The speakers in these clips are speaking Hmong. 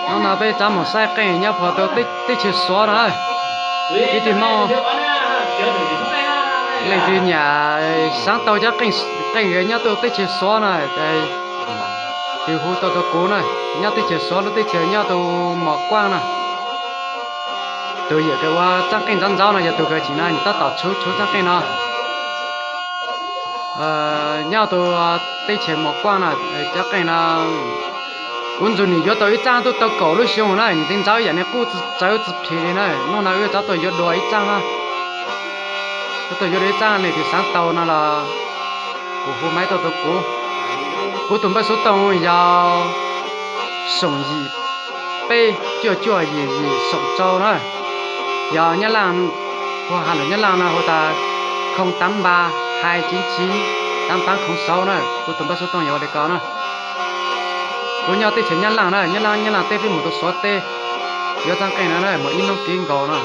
Hnub no peb rov mus saib qeej nyob puag tau teb chaws Suav no. Kwv tij Hmoob, leej twg nyiam xaav tau cov qeej nyob tuaj teb chaws Suav no, hu tuaj rau kuv na. Nyob teb chaws Suav lub teb chaws nyob tus Mos Kuaj no. Tus yawm kws ua tsaab qeej ntsaub ntsaub no yog tus kawg tsim no, nws tab tom tshuv tshuv tsaab qeej no. Nyob tus teb chaws Mos Kuaj no, tsaab qeej no kuv ntsuag nws yuav tau ib tsaab tuaj tau kaum lub xyoo na, nws txiv ntxawb yam li qub txawv tsis phim li na. Hnub no wb rov tuaj yuav dua ib tsaab na. Rov tuaj yuav dua ib tsaab, leej twg xaav tau no los kuv hu maib tuaj rau kuv. Kuv tus npawb xuv tooj yog xoom yim peb cuaj cuaj yim yim xoom rau na. Yog Nyab Laj, hu has lus Nyab Laj no hu tas không tám ba hai chín chín tám tám không sáu na. Kuv tus npawb xuv tooj yog ua li ko na. Kuv nyob teb chaws Nyab Laj na, Nyab Laj, Nyab Laj teb peb mus rau Suav teb yuav tsaab qeej no na, mus ib hnub kib nkaus no.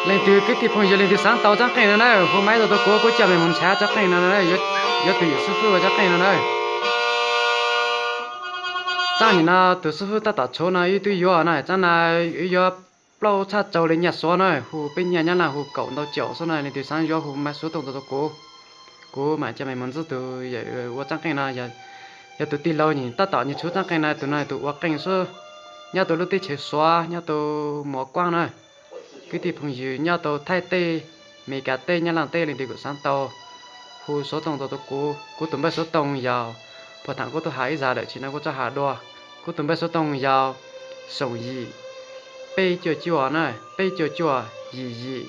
Leej twg kwv tij phooj ywg leej twg xaav tau tsaab qeej no na, hu maiv tau kuv, kuv coj mej moog nrhav tsaab qeej no na, yuav tus yawm xib fwb ua tsaab qeej no na. Tsaab nim no tus xib fwb tab tom tshuav no wb twb yuav na, tsaab no wb yuav plaub txhab rau li nyaj xuav na, hu peb nyaj Nyab Laj hu kaum ntau caum xwb na, leej twg xaav yuav hu maiv xuav tooj tau kuv, kuv maam coj mej moog ntsib tus yawm ua tsaab qeej no. Yog tus tij laug nws tab tom nws tshuav tsaab qeej no, tus no tus ua qeej xwb, nyob rau lub teb chaws Suav, nyob rau Muas Kuab na. Kwv tij phooj ywg nyob rau Thaib teb, Meskas teb, Nyab Laj teb, leej twg kuj xaav tau, hu xuav tooj tau kuv. Kuv tus npawb xuav tooj yog, puag thaam kuv tub has ib zag lawm, tsim no kuv txhaj has dua. Kuv tus npawb xuav tooj yog xoom yim peb cuaj cuaj na, peb cuaj cuaj yim yim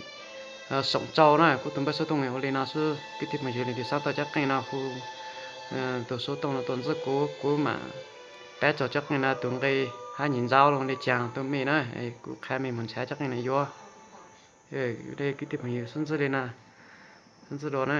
xoom rau na. Kuv tus npawb xuav tooj ua li no xwb, kwv tij phooj ywg leej twg xaav tau tsaab qeej no hu tus xuav tooj no tuaj ntsib kuv, kuv maam pab tso tsaab qeej no tus nqe hab nyim ntxauv lug le caag tuaj mej na, kuv qha mej moog nrhav tsaab qeej no yuav. Kwv tij phooj ywg xaav ntsib li na, xaav ntsib dua na.